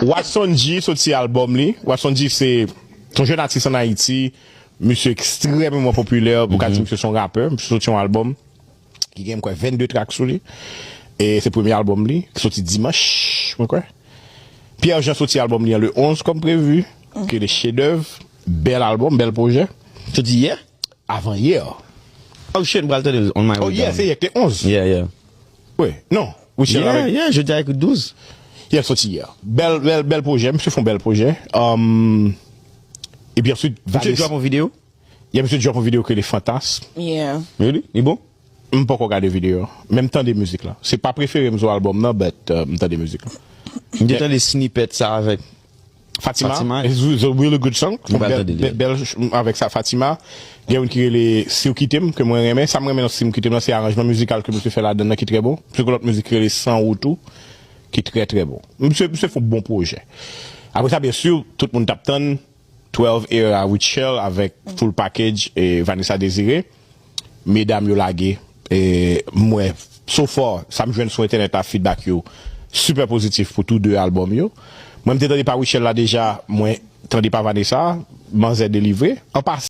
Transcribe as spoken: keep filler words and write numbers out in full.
Watson G soti albòm li. Watson G se yon jèn atis ann Ayiti. Misye ekstrèmeman popilè. Ou ka di misye se yon rapè. Misye soti yon albòm ki gen, m kwè, vennde trak sou li. E se premye albòm li, ki soti dimanch, mwen kwè. Pierre Jean soti albòm li an le onz kòm previ, ki rele Chedèv. Bèl albòm, bèl pwojè. Soti yè? Avan yè. Oh shit, m pral tande On My Way Down. Oh yeah, se yè ki te onz. Yeah, yeah. Wi, non. Wi, se yeah, yeah, jodi a ki douz. Yeah, soti yè. Bèl, bèl, bèl pwojè. Misye fè yon bèl pwojè. Um, epi answit, Vanessa. Misye drop yon videyo? Yeah, misye drop yon videyo ki rele Fantasm. Yeah. Really? Li bon? M poko gade videyo. Men m tande mizik la. Se pa prefere m sou albòm nan, but uh, m tande mizik la. M te tande snippet sa avèk Fatima, Fatima. It's, it's a really good song. Bèl, bèl, bèl, avèk sa Fatima. Gen youn ki rele Si w kite m, ke mwen renmen. Sa m renmen nan Si w kite m nan, se aranjman mizikal ke misye fè ladan nan ki trè bon. Misye gen lòt mizik ki rele San ou tou, ki trè, trè bon. Misye, misye fè yon bon pwojè. Apre sa, byen si, tout moun t ap tann twelve Era Rutshelle avèk Full Package e Vanessa Désiré. Medam yo lage. E m wè, so far, sa m jwenn sou entènèt la, feedback yo sipè pozitif pou tou de albòm yo. Mwen, m te tande pa Rutshelle la deja, mwen tande pa Vanessa, manzè delivre. An pasan,